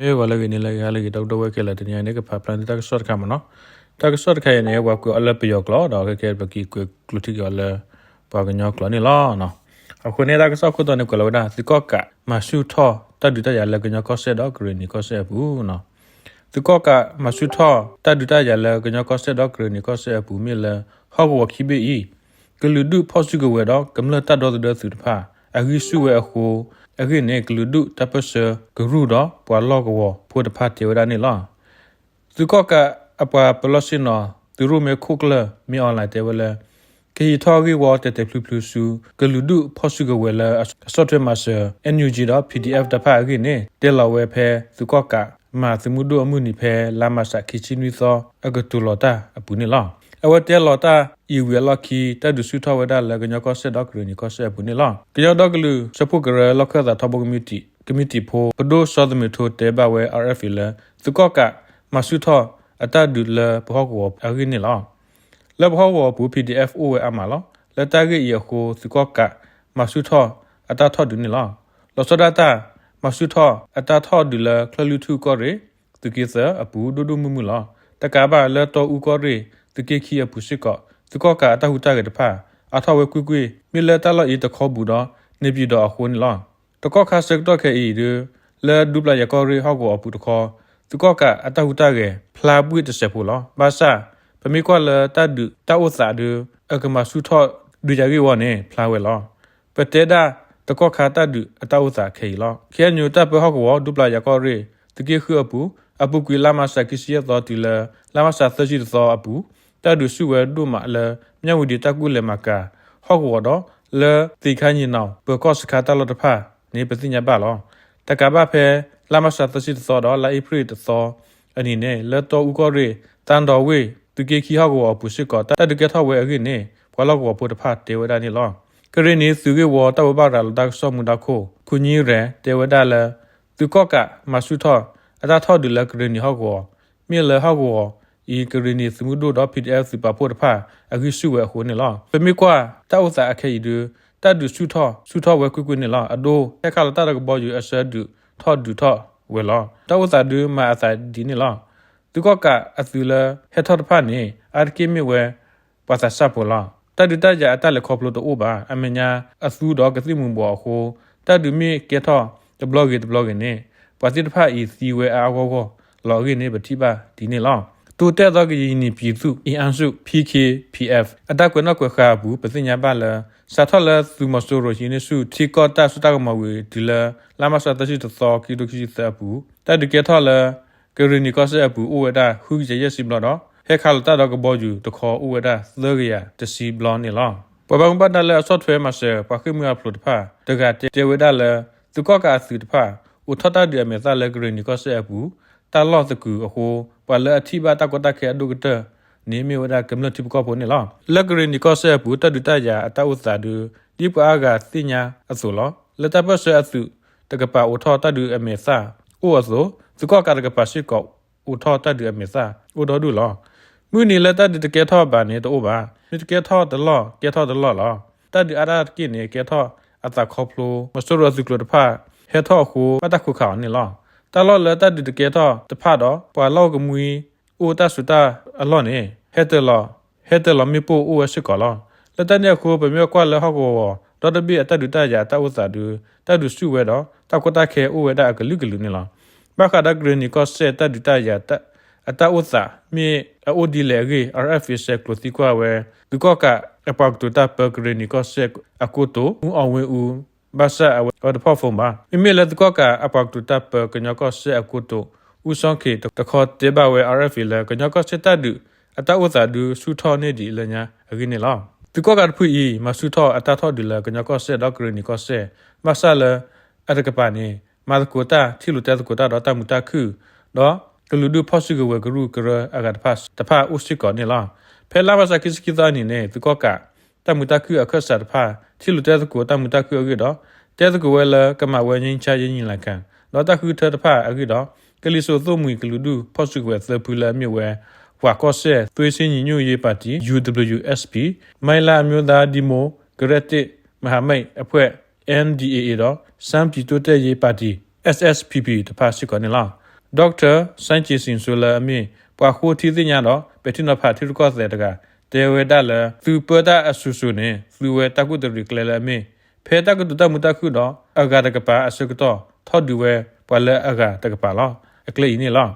မ့ၢ်ဝဲလၢဂ့ၤန့ၣ်လၢဂ့ၤ ဟါလၢဂ့ၤ ဒီပုၢ်ဒီဝဲၢ်ခဲလၢာ် တနံၤအံၤန့ၣ် ကဖးဖျါန့ၢ်တၢ်ကစီၣ်တခါမ့ၢ်နီၤ. တၢ်ကစီၣ်တခါအံၤန့ၣ် ပှၤကွဲးအီၤလၢပယီၤကျိာ်ဒီး ခဲကဲပက့ၤကွဲးကျိးထံက့ၤအီၤလၢ ပှၤကညီကျိာ်န့ၣ်လီၤ. အဃိန့ၣ် တၢ်ကစီၣ်ခိၣ်တီန့ၣ် ကွဲးလီၤဝဲဒၣ် သုးကီၣ်ကးမၤဆူၣ်ထီၣ်တၢ်ဒုးတၢ်ယၤလၢကညီကီၢ်စဲၣ်ဒီးကရ့ၣ်နံၤကီၢ်စဲၣ်အပူၤနီၤ. သုးကီၣ်ကးမၤဆူၣ်ထီၣ်တၢ်ဒုးတၢ်ယၤလၢကညီကီၢ်စဲၣ်ဒီးကရ့ၣ်နံၤကီၢ်စဲၣ်အပူၤ မ့ၢ်လၢဟီၣ်ကဝီၤခံဘ့ၣ်အံၤ ကလုာ်ဒူၣ်ဖီၣ်စုကဝဲၤဒီးကမျၢၢ်တၢ်ဒီသဒၢသုးတဖၣ် အဂံၢ်ဆူၣ်ဝဲအဃိ အဂ့ၢ်န့ၣ် ကလုာ်ဒူၣ်တၢ်ပၢၢ်ဆၢကရူၢ်ဒီးပှၤလီၢ်ကဝီၤဖိတဖၣ်တဲဝဲဒၣ်န့ၣ်လီၤ. သုးကီၣ်ကးအပှၤပၢလီၢ်ဆ့ၣ်နီၤ သုးရိၣ်မဲခိၣ်ကျၢၢ် မ့ၢ်အီၣ်လဲၣ်တဲဝဲလၢ ကဟံးထီၣ်ဂ့ၢ်ဝီတဲာ်တဲာ်ဖျုးဖျုးဆူ ကလုာ်ဒူၣ်ဖီၣ်စုကဝဲၤလၢအဆီၣ်ထွဲမၤစၢၤ NUG ဒီး P D F တဖၣ်အဂ့ၢ်န့ၣ် တဲလီၤဝဲဖဲသုးကီၣ်ကးမၤသုးမုၢ်ဒိၣ်အမုၢ်နံၤဖဲလါမၤရှးခံဆံနွံသီ အကတိၤလီၤတၢ်အပူၤန့ၣ်လီၤ. အဝဲတဲလီၤတၢ်အံၤဝံၤအလီၢ်ခံ တၢ်ဒုးဆူၣ်ထီၣ်ဝဲဒၣ်လၢကညီကီၢ်စဲၣ်ဒီးကရ့ၣ်နံၤကီၢ်စဲၣ်အပူၤန့ၣ်လီၤ. ကညီဒီကလုာ်စၢဖှိၣ်ကရၢလီၢ်ခၢၣ်သးထီဘိကမံးတံာ် ကမံးတံာ်ဖိ ပဒိၣ်စီၤသမူးထိတဲဘၣ်ဝဲ R F A လၢ သုးကီၣ်ကးမၤဆူၣ်ထီၣ်အတၢ်ဒုးလၢပဟီၣ်ကဝီၤအဂ့ၢ်န့ၣ်လီၤ. လၢပဟီၣ်ကဝီၤအပူၤ P D F အိၣ်ဝဲအါမးလီၤ. လၢတၢ်ဂ့ၢ်အံၤအဃိ သုးကီၣ်ကးမၤဆူၣ်ထီၣ်အတၢ်ထီၣ်ဒုးန့ၣ်လီၤ. လီၤဆီဒၣ်တၢ် မၤဆူၣ်ထီၣ်အတၢ်ထီၣ်ဒုးလၢချၢၣ်လွံၢ်ထူၣ်ကီၢ်ရ့ၣ် သုးက့သၢအပူၤ ဒိၣ်ဒိၣ်မုၢ်မုၢ်လီၤ. တကးဘၣ်လၢတီအူကီၢ်ရ့ၣ် သုးက့ခံအပူၤစ့ၢ်ကီး သုးကီၣ်ကးအတၢ်ဟူးတၢ်ဂဲၤတဖၣ် အါထီၣ်ဝဲကွ့ၢ်ကွ့ၢ် မ့ၢ်လၢတၢ်လီၢ်အံၤတခီဘူးဒီး နေပြည်တော်အဃိန့ၣ်လီၤ. တကီၢ်ခါဆၢကတီၢ်ခဲအံၤဒု လၢဒူပျၤယၤကီၢ်ရ့ၣ်ဟီၣ်ကဝီၤအပူၤတခီ သုးကီၣ်ကးအတၢ်ဟူးတၢ်ဂဲၤဖျါဘှ့ၣ်တစဲးဖိလီၤ. ဘၣ်ဆၣ် ပမ့ၢ်ကွၢ်လၢတၢ်ဒုးတၢ်အိၣ်သးဒု အကမၤဆူၣ်ထီၣ်ဒုးယၤဂ့ၢ်ဝီန့ၣ် ဖျါဝဲလီၤ. ပတဲဒၣ်တကီၢ်ခါတၢ်ဒုးအတၢ်အိၣ်သးခဲအံၤလီၤ. ခဲအံၤ တၢ်ပၢဟီၣ်ကဝီၤ ဒူပျၤယၤကီၢ်ရ့ၣ် သုးက့ဃုအပူၤ အပူၤကွံာ်လါမၤရှးခံဆံယဲၢ်သီတုၤလၢ လါမၤရှးသၢဆံတသီအပူၤ တၢ်ဒုးဆူၣ်ဝဲဒိၣ်မးလၢ မၠၣ်ဝံၤဒံးတၢ်ကူၣ်လဲၤမၤကၤဟီၣ်ကဝီၤဒီး လၢသ့ၣ်ခါညံၣ်နီၣ် ပၢၤကီၢ်စခါတၢ်လီၢ်တဖၣ်န့ၣ် ပသ့ၣ်ညါဘၣ်လီၤ. တကးဘၣ်ဖဲ လါမၤရှးသၢဆံတသီဒီး လါအ့ဖြ့ၣ်တသီအနံၤန့ၣ် လၢတီအူကီၢ်ရ့ၣ် သၣ်ဒီဝ့ၢ် သုးက့ခံဟီၣ်ကဝီၤအပူၤစ့ၢ်ကီး တၢ်ဒုးကဲထီၣ်ဝဲအဂ့ၢ်န့ၣ် ပှၤလီၢ်ကဝီၤဖိတဖၣ်တဲဝဲဒၣ်န့ၣ်လီၤ. ကရ့ၣ်နံၤသုးဂ့ၢ်ဝီတၢ်ဘိးဘၣ်ရၤလီၤတၢ်ကစီၣ်မုၢ်ဒါခိၣ် ခူညံရဲၣ် တဲဝဲဒၣ်လၢ သုးကီၣ်ကးမၤဆူၣ်ထီၣ်အတၢ်ထီၣ်ဒုးလၢကရ့ၣ်နံၤဟီၣ်ကဝီၤ မ့ၢ်လၢဟီၣ်ကဝီၤအံၤ ကရ့ၣ်နံၤသုးမုၢ်ဒိၣ်ဒီး P D F သုးပာ်ဖှိၣ်တဖၣ် အဂံၢ်ဆူၣ်ဝဲအဃိန့ၣ်လီၤ. ပမ့ၢ်ကွၢ်တၢ်အိၣ်သးအခဲအံၤဒု တၢ်ဒုးဆူၣ်ထီၣ်ဆူၣ်ထီၣ်ဝဲကွ့ၢ်ကွ့ၢ်န့ၣ်လီၤ. အဒိ ဟဲခးလီၤတၢ်ဒီးကဘီယူၤအဆၢဒုးထီၣ်ဒုးထီၣ်ဝဲလီၤ. တၢ်အိၣ်သးဒုမၤအသးဒ်န့ၣ်လီၤ. သုးကီၣ်ကးအသုးလၢဟဲထီၣ်တဖၣ်န့ၣ် အါတက့ၢ်မ့ၢ်ဝဲ ပှၤသးစၢ်ဖိလီၤ. တၢ်ဒုးတၢ်ယၤအတၢ်လဲၤခီဖျိတအိၣ်ဘၣ်. အမဲာ်ညါအသူဒီးကသံၣ်မူၤဘှီးအဃိ တၢ်ဒုးမ့ၢ်ကဲထီၣ်တဘျီဂ့ၤတဘျီဂ့ၤန့ၣ် ပှၤသ့ၣ်တဖၣ်အံၤသံဝဲအါအါဂီၢ်ဂီၢ်လီၤအဂ့ၢ်န့ၣ် ပထံၣ်ဘၣ်ဒ်န့ၣ်လီၤ. တိုးတက်သောကရင်နီပြည်သူ့အင်အားစု P K P F အတၢ်ကွဲးနီၣ်ကွဲးဃါအပူၤ ပသ့ၣ်ညါဘၣ်လၢ စးထီၣ်လၢသုးမီၤစိရိၤဟံးန့ၢ်ဆူၣ် ထံကီၢ်တၢ်စိတၢ်ကမီၤဝံၤတုၤလၢ လါမၤရှးသၢဆံတသီ ခံကထိခံဆံသၢအပူၤ တၢ်ဒုးကဲထီၣ်လၢ ကရ့ၣ်နံၤကီၢ်စဲၣ်အပူၤအိၣ်ဝဲဒၣ် ဃုကယၤယဲၢ်ဆံဘျီဒီး ဟဲခးလီၤတၢ်ဒီးကဘီယူၤတခီအိၣ်ဝဲဒၣ် သၢကယၤတဆံဘျီန့ၣ်လီၤ. ပှၤဘၣ်မူဘၣ်ဒါလၢအဆီၣ်ထွဲမၤစၢၤပှၤဃ့ၢ်မှံဟးဖျိးတဖၣ် တဂၤတဲဝဲဒၣ်လၢ သုးကီၣ်ကးအသုးတဖၣ် အိးထီၣ်တၢ်ဒုးအမဲာ်သၣ်လၢကရ့ၣ်နံၤကီၢ်စဲၣ်အပူၤ တၢ်လီၢ်သကုၤအဃိ ပှၤလၢအထံၣ်ဘၣ်တၢ်ကီတၢ်ခဲအဒိၣ်ကတၢၢ်န့ၣ် မ့ၢ်ဝဲဒၣ်ကမျၢၢ်ထံဖိကီၢ်ဖိန့ၣ်လီၤ. လၢကရ့ၣ်နံၤကီၢ်စဲၣ်အပူၤ တၢ်ဒုးတၢ်ယၤအတၢ်အိၣ်သးဒု ဒ်ပှၤအါဂၤသ့ၣ်ညါအသိးလီၤ. လၢတၢ်ပၢၢ်ဆၢအသုးတကပၤအိးထီၣ်တၢ်ဒုးအမဲာ်သၣ်အိၣ်အသိး သုးကီၣ်ကးတကပၤစ့ၢ်ကီး အိးထီၣ်တၢ်ဒုးအမဲာ်သၣ်အိၣ်ဒီဒူၣ်လီၤ. မုၢ်နံၤလၢတၢ်ဒုးတကဲထီၣ်ဘၣ်န့ၣ်တအိၣ်ဘၣ်. မ့ၢ်တကဲထီၣ်တလီၢ် ကဲထီၣ်တလီၢ်လီၤ. တၢ်ဒုးအါတၢ်တက့ၢ်န့ၣ် ကဲထီၣ်အသးခီဖျိ မီၤစိရိၤအသုးကျိၤတဖၣ် ဟဲထီၣ်အဃိ ဘၣ်တၢ်ခိးခးအီၤန့ၣ်လီၤ. တၢ်လီၢ်လၢတၢ်ဒုးတကဲထီၣ်တဖၣ်ဒီး ပှၤလီၢ်ကမှံအိၣ်တၢ်စူၤတၢ်အလီၢ်န့ၣ် ဟဲတၢၤလီၤ ဟဲတၢၤလီၤမ့ၣ်ပိၢ်အိၣ်ဝဲစ့ၢ်ကီးလီၤ. လၢတၢ်န့ၣ်အဃိ ပမ့ၢ်ကွၢ်လၢဟီၣ်ကဝီၤဒီတဘ့ၣ်အတၢ်ဒုးတၢ်ယၤအတၢ်အိၣ်သးဒု တၢ်ဒုးဆူၣ်ဝဲဒီး တၢ်ကီတၢ်ခဲအိၣ်ဝဲဒၣ်အကလုာ်ကလုာ်န့ၣ်လီၤ. ဘၣ်ဃးဒီးကရ့ၣ်နံၤကီၢ်စဲၣ်တၢ်ဒုးတၢ်ယၤအတၢ်အိၣ်သးမ့ၢ်အအိၣ်ဒ်လဲၣ်အဂ့ၢ် RFA ဆဲးကျိးသံကွၢ်ဝဲ သုးကီၣ်ကးအပှၤကတိၤတၢ်ပၢကရ့ၣ်နံၤကီၢ်စဲၣ်အကိတိာ် ဦးအောင်ဝင်းဦး ဘၣ်ဆၣ်အဝဲတဖီၣ်ဖိဘၣ်. မ့မ့ၢ်လၢသုးကီၣ်ကးအပှၤကတိၤတၢ်ပၢကညီကီၢ်စဲၣ်အကိတိာ် ဦးစောင့်ခင် တခီတဲဘၣ်ဝဲ RFA လၢ ကညီကီၢ်စဲၣ်တၢ်ဒုးအတၢ်အိၣ်သးဒုဆူၣ်ထီၣ်န့ၢ်ဒံးလၢညါအဂ့ၢ်န့ၣ်လီၤ. သုးကီၣ်ကးတဖုအံၤ မၤဆူၣ်ထီၣ်အတၢ်ထီၣ်ဒုးလၢကညီကီၢ်စဲၣ်ဒီးကရ့ၣ်နံၤကီၢ်စဲၣ် ဘၣ်ဆၣ်လၢအတကပၤန့ၣ် မၤသကိးတၢ်ထံၣ်လိာ်တဲသကိးတၢ်ဒီးတၢ်မုာ်တၢ်ခုၣ် ဒီးကလုာ်ဒူၣ်ဖီၣ်စုကဝဲၤကရူၢ်ကရၢအဂၤတဖၣ်တဖၣ်အိၣ်စ့ၢ်ကီးန့ၣ်လီၤ. ဖဲလါမၤရှးခံဆံခံသီအနံၤန့ၣ် သုးကီၣ်ကး တၢ်မုာ်တၢ်ခုၣ်အခၢၣ်စးတဖၣ် ထံၣ်လိာ်တဲသကိးတၢ်မုာ်တၢ်ခုၣ်အဂ့ၢ်ဒီး တဲသကိးဝဲလၢကမၤဝဲ ငြိမ်းချမ်းရေးညီလာခံ ဒီးတၢ်ဃုထၢတဖၣ်အဂ့ၢ်ဒီး ကလံၤစိးသိၣ်မှံၤကလုာ်ဒူၣ်ဖီၣ်စုကဝဲၤသၢဖုလၢအမ့ၢ်ဝဲ ပှၤကီၢ်စဲၣ် သွေးစည်းညီညွတ်ရေးပါတီ UWSP, မိုင်းလားအမျိုးသားဒီမိုကရက်တစ်မဟာမိတ်အဖွဲ့ NDAA ဒီး ရှမ်းပြည်တိုးတက်ရေးပါတီ SSPP တဖၣ်စ့ၢ်ကီးန့ၣ်လီၤ. စီၤစံကံးစံၣ် စိၤလၢအမ့ၢ် ပှၤဃိထံသ့ၣ်ညါဒီး ပဲာ်ထံနီၤဖးထံရူၢ်ကီၢ်သဲးတဂၤ တဲဝဲဒၣ်လၢ သုးပၢတၢ်အစိၤစိၤန့ၣ် သုဝဲတၢ်ကူၣ်တရံးကျဲလၢအမ့ၢ် ဖဲတၢ်ကတိၤတၢ်မုာ်တၢ်ခုၣ်ဒီး အဂၤတကပၤအဆၢကတီၢ် ထီၣ်ဒုးဝဲပှၤလၢအဂၤတကပၤလီၤ. အကျဲအံၤန့ၣ်လီၤ.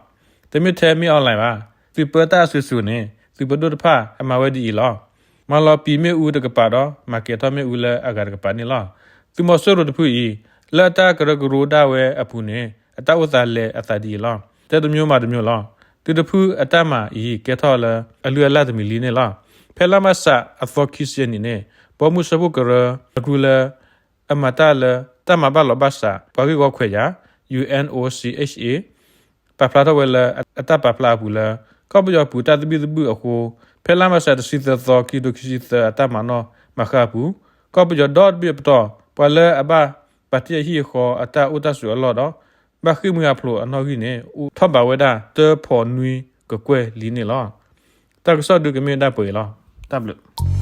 တမ့ၢ်ထဲမ့ၢ် online ဘၣ်. သုးပၢတၢ်အစိၤစိၤန့ၣ် သုးပၢဒိၣ်တဖၣ်အမၤဝဲဒ်အံၤလီၤ. မၤလီၤပံာ်မ့ၣ်အူတကပၤဒီး မၤကဲၤထီၣ်မ့ၣ်အူလၢအဂၤတကပၤန့ၣ်လီၤ. သုးမီၤစိရိၤတဖုအံၤ လၢအတၢ်ကရၢကရိဒၣ်ဝဲအပူၤန့ၣ် အတၢ်အိၣ်သးလဲၤအသးဒ်အံၤလီၤ. တဲတမျိုးမၤတမျိုးလီၤ. သုးတဖုအတၢ်မၤအံၤ ကဲထီၣ်လၢအလုၢ်အလၢ်တမံၤလံန့ၣ်လီၤ. ဖဲလါမးရှးအသီခံဆံအနံၤန့ၣ် ဘီမုၢ်စၢဖှိၣ်ကရၢအကရူၢ်လၢ အမၤတၢ်လၢတၢ်မၤဘၣ်လီၤဘၣ်စးပှၤဂ့ၢ်ဂီၢ်ခွဲးယာ် ယူၣ်အဲၣ်အိၣ်စံၣ်အဲၣ်ၣ် ပာ်ဖျါထီၣ်ဝဲလၢအတၢ်ပာ်ဖျါအပူၤလၢ ကီၢ်ပယီၤပူၤတၢ်သဘံၣ်သဘုၣ်အဃိ ဖဲလါမးရှးတဆံသၢသီ ခံကထိခံဆံသၢအတၢ်မၤနီၣ်မၤဃၣ်အပူၤ ကီၢ်ပယီၤဒီတဘ့ၣ်အပတီၢ် ပှၤလၢအဘၣ်ပာ်တ့ၢ်အဟံၣ်အဃီအတၢ်အိၣ်တၢ်ဆိးအလီၢ်ဒီး ဘၣ်ဃ့ၢ်မှံဟးဖျိးအနီၣ်ဂံၢ်န့ၣ် အိၣ်ထီၣ်ဘးဝဲဒၣ် တၢဖီးနွံကကွဲၢ်လံန့ၣ်လီၤ. တၢ်ကစီၣ်ဒုးကမ့ၢ်ဝဲဒၣ်ပှဲၤအံၤလီၤ. တၢ်ဘျုး